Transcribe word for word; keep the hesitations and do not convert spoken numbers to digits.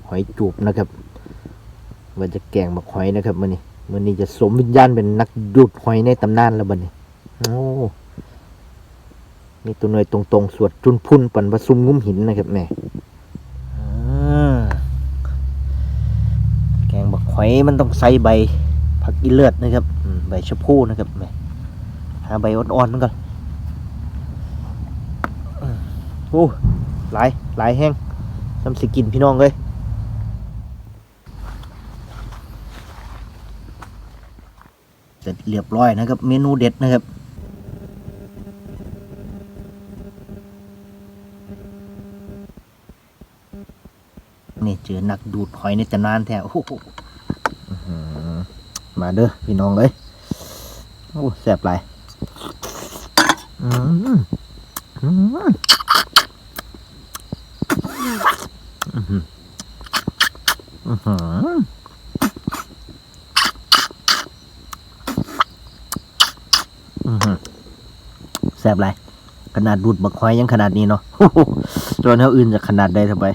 หอยจูบนะครับ ว่าจะแกงบักหอยนะครับมื้อนี้มื้อนี้จะสวมวิญญาณเป็นนักดูดหอยในตำนานแล้วบัดนี้ โอ้ มีตัวหน่วยตรงๆ สวดจุนพุนปันประสุมงุ้มหินนะครับแม่ อ่า แกงบักหอยมันต้องใส่ใบผักอีเลิศนะครับ อืม ใบชะพูนะครับแม่ หาใบอ่อนๆมันก่อน อืม โอ้ หลาย หลายแฮง ซ้ำสิกินพี่น้องเอ้ย เสร็จเรียบร้อยนะครับ เมนูเด็ดนะครับ นี่เจอนักดูดหอยในตำนานแท้ โอ้โห อื้อหือ มาเด้อพี่น้องเอ้ย โอ้ แซ่บหลาย อืม อืม อื้อหือ อื้อหือ อื้อหือ แซ่บหลาย ขนาดดูดบักหอยยังขนาดนี้เนาะ ส่วนเฮาอื่นจะขนาดใดเถาะไป